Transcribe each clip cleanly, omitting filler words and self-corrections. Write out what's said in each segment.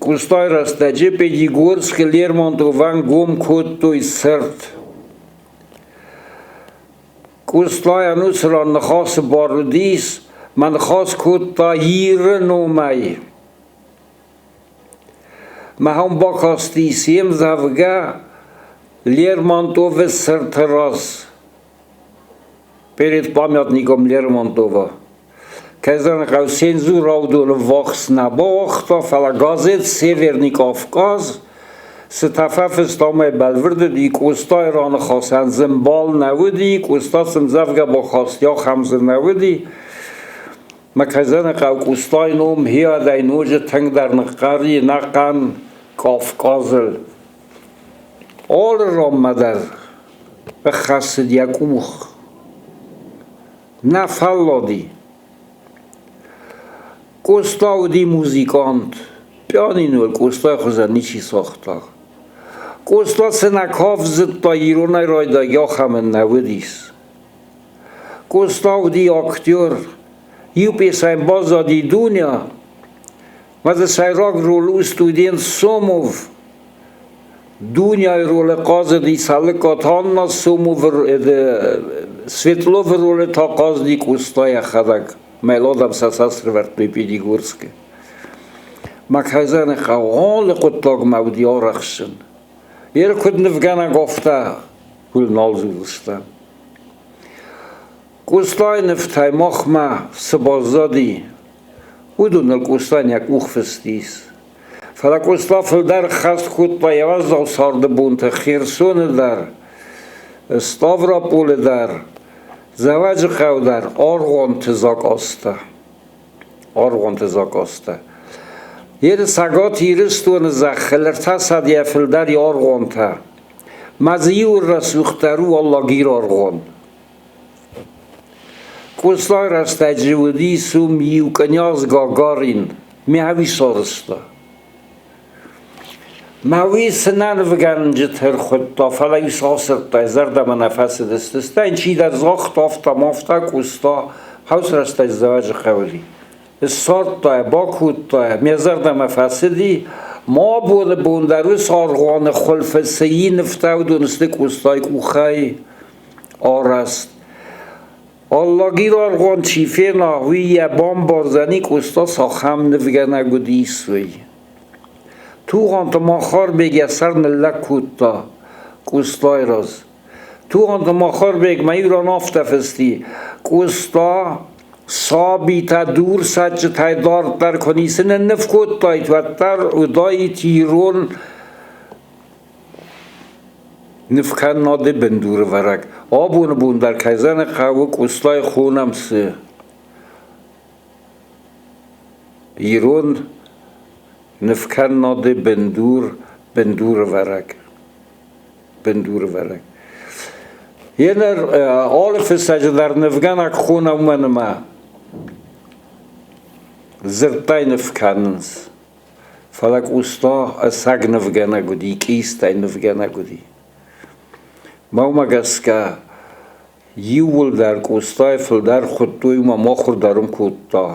Къостайы рӕстӕджы Пятигорскы Лермонтовӕн гом кодтой цырт. Къостайӕн уыцы ран ныхасы бар уыдис, мӕ ныхас кодта Иры номӕй. Мӕ бакасти се мдзӕвгӕ Лермонтовы цырты раз. Перед памятником Лермонтова. Кӕй цензурӕ уыдоны ввахс нӕ бауагъта, фӕлӕ газет «Северный Кавказ» цы тӕфӕфыст амӕй бӕлвырд уыди, Къостайы раныхасӕн дзы мбал нӕ уыди, Къоста цы мдзӕвгӕ бахаст, ахӕм дзы нӕ уыди. Мӕ кӕй Къостайы ном хиадӕй ноджы тынгдӕр ныхъхъӕр и ӕнӕхъӕн Кавказыл. Алы ранмӕ дӕр ӕххӕссыд йӕ къух. Нӕ фӕллади. Къоста уыди музыкант. Пианинойыл Къостайы хуызӕн ничи цагъта. Къоста цы нӕ кафт зыдта иронӕй райдайгӕ, ахӕм ын нӕ уыдис. Къоста уыди актер. Иу пьесӕйы баззади Дуня, ма дзы сӕйраг ролы у студент Сомов. Дуняйы ролы хъазыди Цӕлыккаты Анна, Сомовы, Светловы ролы та хъазыди Къоста йӕхӕдӕг. Мӕлодам сӕ сӕсрывӕрдтой Пятигорскы. Мӕ кӕй хъӕуы, алы хъуыддагмӕ уыди арӕхсын. Ер куыд нывгӕнӕг, афтӕ уый нал дзурдзыстӕм. Къостайы нывтӕй махмӕ цы баззади, уыдоныл Къостайӕн йӕ къух фыст ис. Фӕлӕ Къоста фылдӕр хӕст кодта йӕ уӕззау царды бонты Херсоны дӕр, Ставрополы дӕр, Дзӕуӕджыхъӕуы дӕр аргъуанты закъазтӕ. Аргъуанты закъазтӕ. Йе Цӕгат Ирыстоны зӕххыл ӕртӕсӕд йӕ фылдӕр аргъуантӕ. Ма дзы иу рӕсугъддӕр у Алагир аргъуан. Къостайы рӕстӕджы уыдис уым иу кънйаз Гагарин, Мӕуи сарӕзта. Мӕуи цы нӕ нывгӕнджыты ӕрхуыдта, фӕлӕ-иу сӕ асырдта, йӕ зӕрдӕмӕ нӕ фӕцыдысты. Стӕй йын чидӕр загъта, афтӕ-мафтӕ Къоста хъӕуы рӕстӕджы Дзӕуӕджыхъӕуы уыди. Ссардта йӕ, бакодта йӕ, ме зӕрдӕмӕ фӕцыди. Ма абоны бон дӕр уыцы аргъуаны хуылфы цы нывтӕ уыдон сты Къостайы къухӕй арӕзт. Алагир аргъуан чи фена, уый йӕ бамбардзӕни, Къоста цахӕм нывгӕнӕг уыдис, уый. Тугъанты Махарбег йӕ сӕр ныллӕг кодта Къостайы раз. Тугъанты Махарбег ма иу ран афтӕ фысти: Къоста сабитӕ дурсӕтджытӕй дарддӕр куы ницы нынныв кодтаид, уӕддӕр уыдаид ирон нывкӕнынады бындурӕвӕрӕг. Абоны бон дӕр кӕй зӕгъын хъӕуы, Къостайы хонӕм цы ирон нывкӕнынады бындур, бындурӕвӕрӕг. Бындурӕвӕрӕг. Еныр алы фыссӕджы дӕр нывгӕнӕг хонӕм уымӕн ӕмӕ дзырдтӕй ныв кӕнынц. Фӕлӕ Къоста ӕцӕг нывгӕнӕг уыди, къистӕй нывгӕнӕг уыди. Мӕнмӕ гӕсгӕ, иууылдӕр Къостайы фылдӕр хуыдтой ӕмӕ махуыр дӕр ын кодта.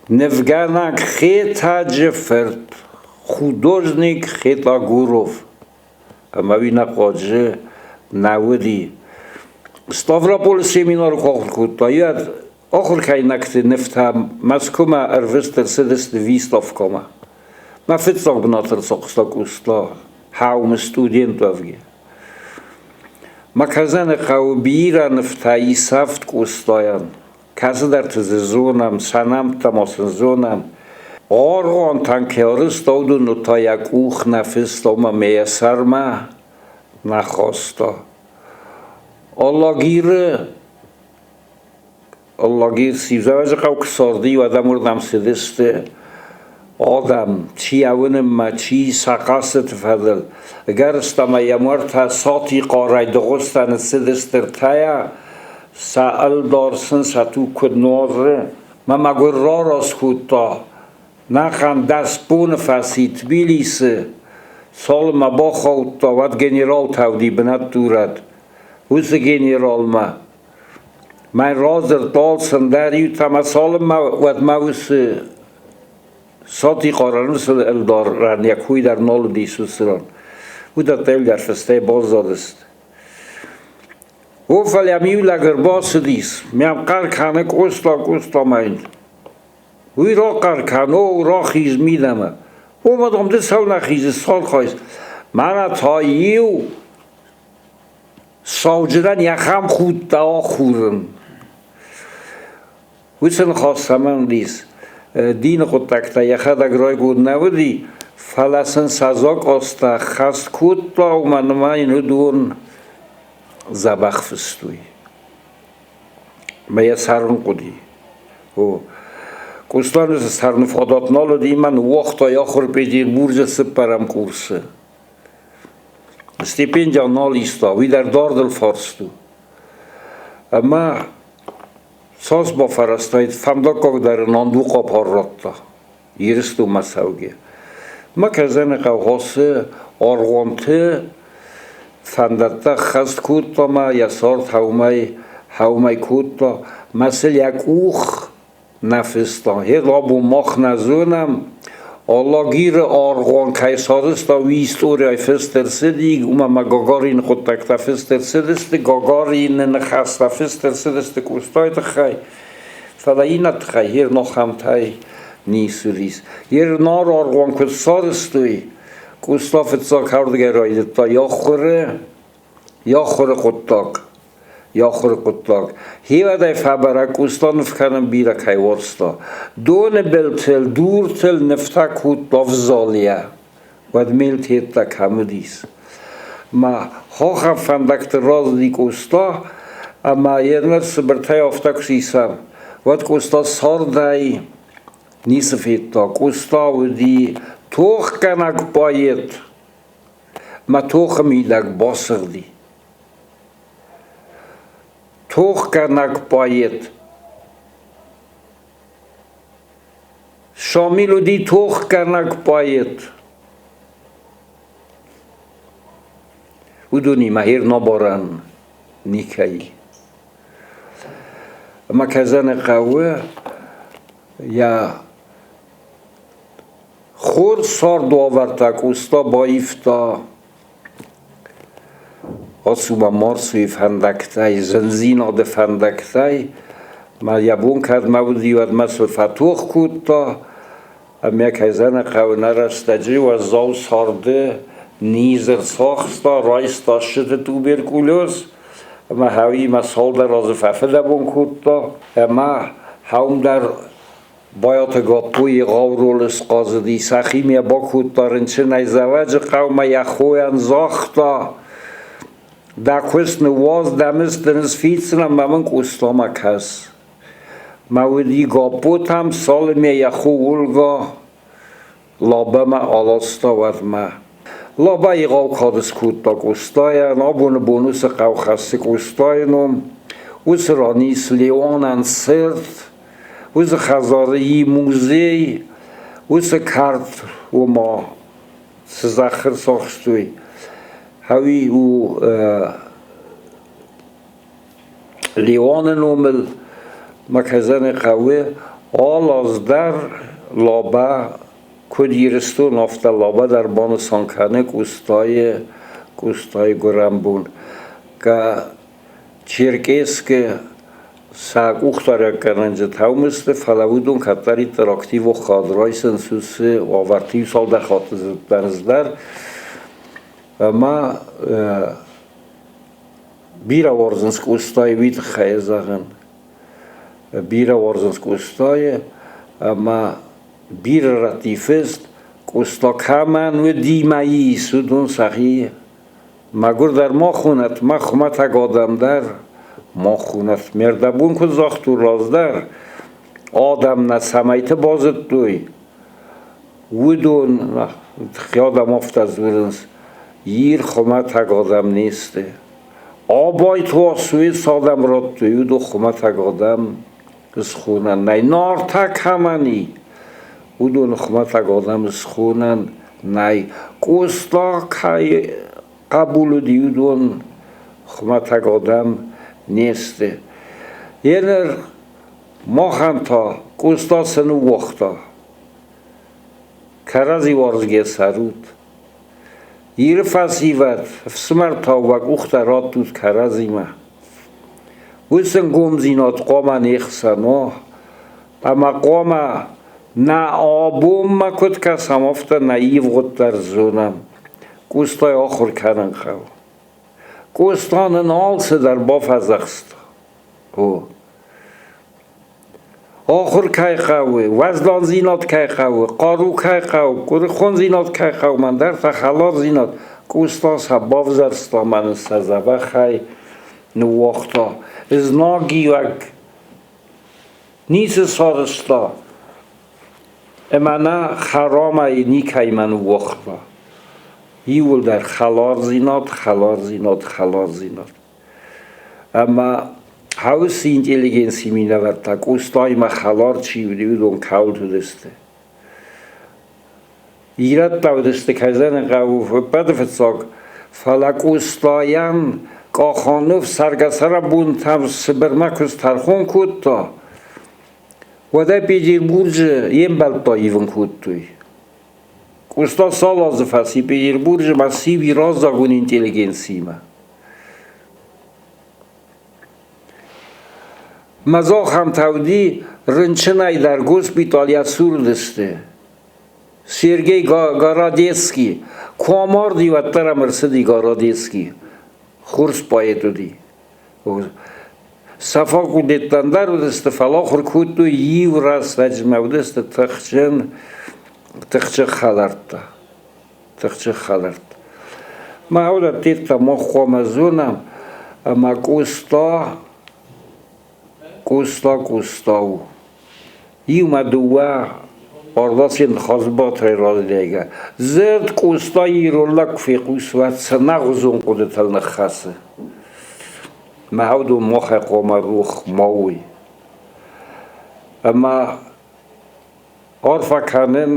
Нывгӕнӕг Хетӕджы фырт, художник Хетагуров. Ӕмӕ уый нӕ хъуаджы нӕ уыди. Ставрополы семинары куы ахуыр кодта, йӕ Ахуыркӕнинӕгты нывтӕ Мӕскуымӕ ӕрвыст ӕрцыдысты выставкӕмӕ. Мӕ фыццаг бынат ӕрцахста Къоста, хӕумы студент уӕвгӕ. Мӕ хъӕуы бирӕ нывтӕ исӕфт Къостайӕн. Кӕцыдӕрты дзы зонӕм, сӕ нӕмттӕ ма сын зонӕм. Аргъуантӕн кӕй арызта, уыдоны та йӕ къух нӕ фыста, ӕмӕ мӕ йӕ сӕрмӕ нӕ хаста. Алагиры Лагерь Сивзӕвӕджыхъӕу куы царди, уӕд ӕм уырдӕм цыдысты адӕм, чи ауынынмӕ, чи сӕ хъацыты фӕдыл. Ӕгӕрыстӕмӕй йӕм уӕртӕ Сати хъӕрӕй дыгъуызтӕ ныццыдысты ртӕйӕ, сӕ ӕлдар сын сӕ туг куыд нуазы. Мӕ мӕгуыр рарас кодта, нӕхъӕн 10 боны фӕци Тбилисы, цалынмӕ бахаудта, уӕд генералтӕ уыди бынӕттурӕд. Уыцы генералмӕ Мӕ радзырд алцӕндӕр иутӕ ӕмӕ цалынмӕ уӕдмӕ уыцы Сатихъарӕн уыцы ӕлдарӕн йӕ кой дӕр нал уыдис уыцы ран. Уыдӕттӕ иугӕр фыстӕй баззадысты. О, фӕлӕ мӕм иу лӕг ӕрбацыдис, мӕм хъӕр кӕны Къоста, Къоста мӕ йын. Уый рахъӕр кӕн, о, рахиз мидӕмӕ. О, мӕ дам, ды цӕуылнӕ хизыс, цалхайыс? Мӕнӕ та иу сауджынӕн йӕхӕм худтӕ ахурын. Уыцы ныхас цӕмӕн уыдис? Дины хъуыддӕгтӕ йӕхӕдӕг райгонд нӕ уыди, фӕлӕ сын сӕ закъазтӕ хӕст кодта, уымӕн ӕмӕ йын уыдон дзӕбӕх фыстой. Мӕ йӕ цӕрын хъуыди. О, Къостайы цӕрыны фадат нал уыди, мӕ ныууагъта йӕ ахуыр Петербурджы цыппӕрӕм курсы. Стипендия нал иста, уый дӕр дардыл фарст у. Ӕмӕ цас бафӕрӕзтаид, фӕндаггаг дӕр ын андухъапар радта Ирыстонмӕ цӕугӕ. Мӕ кӕрдзӕны хъӕугъосы аргъуанты фӕндӕттӕ ххӕст кодта мӕ йӕ цард хӕумӕй кодта. Мӕ сыл йӕ къух нӕ фыста. Гъе абон мах нӕ зонӕм, Алагиры аргъуан кӕй сарӕзта, уый историйӕ фыст ӕрцыди, уымӕ ӕмӕ Гагарины хъуыддӕгтӕ фыст ӕрцыдысты, Гагарины ныхӕстӕ фыст ӕрцыдысты Къостайы тыххӕй, фӕлӕ иннӕ тыххӕй йе рнохӕмтӕй ницы уыдис. Йе рнар аргъуан куыд сарӕзтой, Къоста фыццаг ардыгӕй райдыдта йӕ ахуыры хъуыддаг. Йӕ ахуыры хъуыддаг. Хивӕдӕй фӕбӕрӕг Къоста ныв кӕнын бирӕ кӕй уарзта. Доны былтыл, дуртыл нывтӕ кодта взалийӕ. Уӕд мел тедта кӕм уыдис. Ма хохӕн фӕндӕгты разыди Къоста, ӕмӕ йе ныр цыбыртӕй афтӕ куы сисӕм, уӕд Къоста цардӕй ницы федта. Къоста уыди тохгӕнӕг поэт, мӕ тохы мидӕг басыгъди. Тохгӕнӕг поэт. Шамил уыди тохгӕнӕг поэт. Уыдонимӕ хирнабарӕн никӕй. Ӕмӕ Казаны хъӕуы йӕ хорз цардуавӕртӕ Къоста баивта Ацу-ма Марсуйы фӕндӕгтӕй, зындзинады фӕндӕгтӕй. Мӕ йӕ бон кӕдмӕ уыди, уӕдмӕ сыл фӕтох кодта. Ӕмӕ кӕй зӕгъын хъӕуы, нӕ рӕстӕджы уӕззау царды низ ӕрцахста, райста ссыды туберкулез ӕмӕ хӕуимӕ цалдӕр азы фӕфыдӕбон кодта. Ӕмӕ хӕум дӕр Байаты Гаппо егъау ролы схъазыди, сӕхимӕ бакодта рынчынӕй Дзӕуӕджыхъӕумӕ йӕ хойӕн загъта: Дӕ куыст ныууадз, дӕ мызд дын сфиддзынӕн ӕмӕ мын Къостамӕ кӕс. Мӕ уыди Гаппотӕм, цалынмӕ йӕ хо Ольга Лабӕмӕ аласта, уӕдмӕ. Лабӕ егъау кад скодта Къостайӕн, абоны бон уыцы хъӕу хӕссы Къостайы ном. Уыцы ран ис Леонӕн цырт, уыцы хӕдзары и музей, уыцы кӕрт, ома цы зӕхх ӕрцахстой, ӕви у Леоны номыл Маказаны хъӕуы алы аз дӕр Лабӕ, куыд Ирыстон, афтӕ Лабӕ дӕр банысан кӕны Къостайы гуырӕн бон. Черкесскы сӕ къухдариуӕггӕнӕнджытӕ уым сты, фӕлӕ уыдон кӕддӕриддӕр активон хъӕд райсынц уыцы уавӕрты иу цалдӕр хатты дӕр ӕмӕ бирӕ уарзынц Къостайы уый тыххӕй зӕгъын. Бирӕ уарзынц Къостайы ӕмӕ бирӕ рӕтты фыст Къоста кӕмӕн уыди мӕ ис, уыдон сӕхи Мӕгуыр дӕр ма хонӕт, мӕ хуымӕтӕг адӕм дӕр ма хонӕт. Ме рдӕбон куыд загътон раздӕр, адӕм нӕ цӕмӕйты базыдтой, уыдон адӕм афтӕ дзурынц, Ир хуымӕтӕг адӕм не сты. Абайты Уасойы цы адӕм радтой, уыдон хуымӕтӕг адӕм схонӕн нӕй. Нартӕ кӕмӕн и, уыдоны хуымӕтӕг адӕм схонӕн нӕй. Къоста кӕй хъӕбул уыди, уыдон хуымӕтӕг адӕм не сты. Еныр махӕн та Къоста цы ныууагъта? Кӕрӕдзи уарзгӕ цӕрут. Иры фӕсивӕд, ӕфсымӕртау уӕ къухтӕ раттут кӕрӕдзимӕ. Уыцы ӕнгомдзинад хъуамӕ не хсӕн уа, ӕмӕ хъуамӕ нӕ абонмӕ куыд кӕсӕм, афтӕ нӕ ивгъуыд дӕр зонӕм. Къостайы ахуыр кӕнын хъӕуы. Къоста нын алцыдӕр бафӕдзӕхста. О. Ахуыр кӕй хъӕуы, уӕздандзинад кӕй хъӕуы, хъару кӕй хъӕуы, куырыхондзинад кӕй хъӕуы, мӕн дӕр та хӕлардзинад. Къоста сӕ бавзӕрста мӕн сӕ дзӕбӕхӕй ныууагъта. Знагиуӕг ницы сарӕзта ӕмӕ нӕ хӕрамӕй никӕимӕ ныууагъта. Иууылдӕр хӕлардзинад, хӕлардзинад, хӕлардзинад. Ӕмӕ хаусы интеллигенцийы минӕвӕрттӕ Къостаимӕ хӕлар чи уыди, уыдон кӕуылты уыдысты. Ирӕттӕ уыдысты, кӕй зӕгъын хъӕуы, ӕппӕты фыццаг, фӕлӕ Къостайӕн Къаханов цӕргӕ-цӕрӕнбонтӕм Сыбырмӕ куы стӕрхон кодта, уӕд ӕй Петербурджы йе мбӕлттӕ ивын кодтой. Къоста цал азы фӕци Петербурджы массив раззагон интеллигенциимӕ. Мӕ уыди рынчынӕй дӕр госпитал йӕ цуры уыдысты. Сергей Городецкий. Куы амарди, уӕддӕр ӕм ӕрцыди Городецкий. Хорз поэт уыди. Сӕ факультеттӕн дӕр уыдысты, фӕлӕ ахуыр кодтой иу рӕстӕджы уыдысты тыхджын, тыхджын хӕлӕрттӕ. Тыхджын хӕлӕрттӕ. Мӕ уыдӕттӕ мах хъуамӕ зонӕм, ӕмӕ Къоста, Къоста Къоста у. Иумӕ дыууӕ Ардасен Хазбатырӕй ралӕгӕ. Дзырд Къоста ирон лӕг куы фехъусы, уӕд цынӕгъуызон хъуыдытыл ныххӕцы. Мӕ уыдон махӕй хъуамӕ рох ма уой. Ӕмӕ арфӕ кӕнын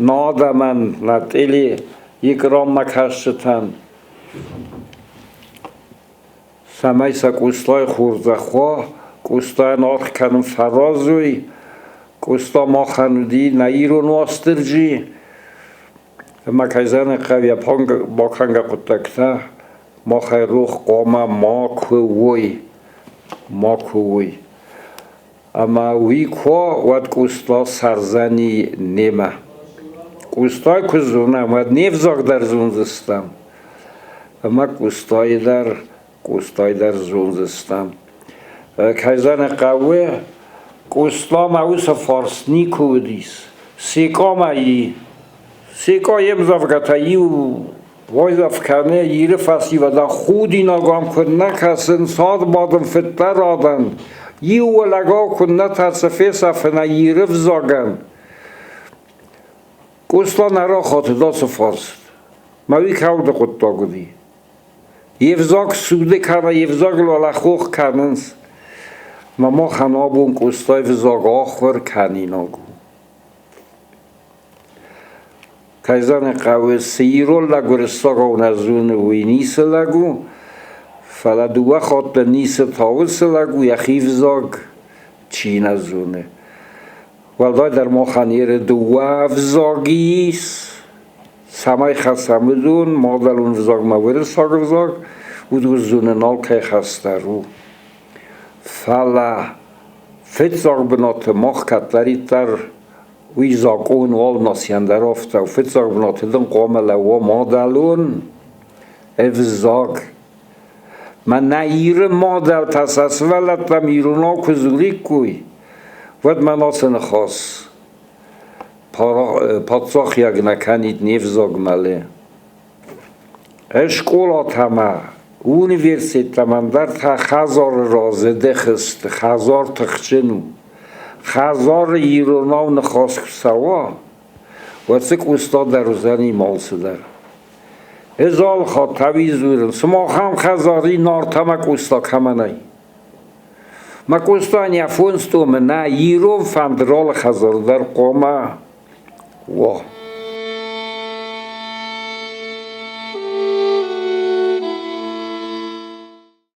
нӕ адӕмӕн, нӕ телеэкранмӕ кӕсджытӕн, цӕмӕй сӕ Къостайы хорзӕх уа, Къостайӕн аргъ кӕнын фӕразой. Къоста махӕн уыди нӕ ирон Уастырджи, ӕмӕ кӕй зӕгъын хъӕуы, йӕ бакӕнгӕ хъуыддӕгтӕ махӕй рох хъуамӕ макуы уой, макуы уой. Ӕмӕ уый куы уа, уӕд Къоста цӕрдзӕни немӕ. Къостай куы зонӕм, уӕд не взаг дӕр зондзыстӕм. Ӕмӕ Къостайы дӕр, Къостай дӕр зондзыстӕм. Кӕй зӕгъын хъӕуы, Къостамӕ уыцы фарст никуы уыдис. Секъамӕ и. Секъа йе мдзӕвгӕтӕ иу уайдзӕф кӕны Иры фӕсивӕдӕн худинаг ӕм куыд нӕ кӕсынц, цардбадын фыддӕрадӕн, иу лӕгау куыд нӕ тӕрсы фесӕфынӕй Иры взагӕн. Къоста нӕ рахатыд ацы фарст. Мӕ уый кӕуды хъуыддаг уыди. Йе взаг цуды кӕнӕ йе взагыл уӕлӕхох кӕнынц. Мӕ махӕн абон Къостайы взаг ахуыр кӕнинаг у. Кӕй зӕгъын хъӕуы, цы ирон лӕг уырыссагау нӕ зоны, уый ницы лӕг у, фӕлӕ дыууӕ хатты ницы тауы цы лӕг у, йӕхи взаг чи нӕ зоны. Уӕлдайдӕр махӕн Иры дыууӕ взаги ис, цӕмӕй хӕцӕм уыдон, мадӕлон взагмӕ уырыссаг ӕвзаг, уыдон зонын алкӕй хӕс дӕр у. Фӕлӕ фыццаг бынаты мах кӕддӕриддӕр уый закъон уал нацийӕн дӕр афтӕ у. Фыццаг бынаты дын хъуамӕ лӕууа мадӕлон ӕвзаг. Мӕнӕ Иры мадӕлтӕ сӕ сывӕллӕттӕм иронау куы дзуриккой, уӕд мӕн ацы ныхас паддзахиаг нӕ кӕнид не взаг мӕлы. Скъолатӕ ма, университеттӕ ма ӕндӕртӕ хӕдзары раз ӕдых сты, хӕдзар тыхджын у. Хӕдзары иронау ныхас куы цӕуа, уӕд дзы Къоста дӕр уыдзӕни алцыдӕр. Ӕз алы хатт ӕви дзурын, сымахӕн хӕдзари Нартӕмӕ Къоста кӕмӕ нӕй. Мӕ Къостайӕн йӕ фондз томы нӕ ирон фӕндыр алы хӕдзары дӕр хъуамӕ уа.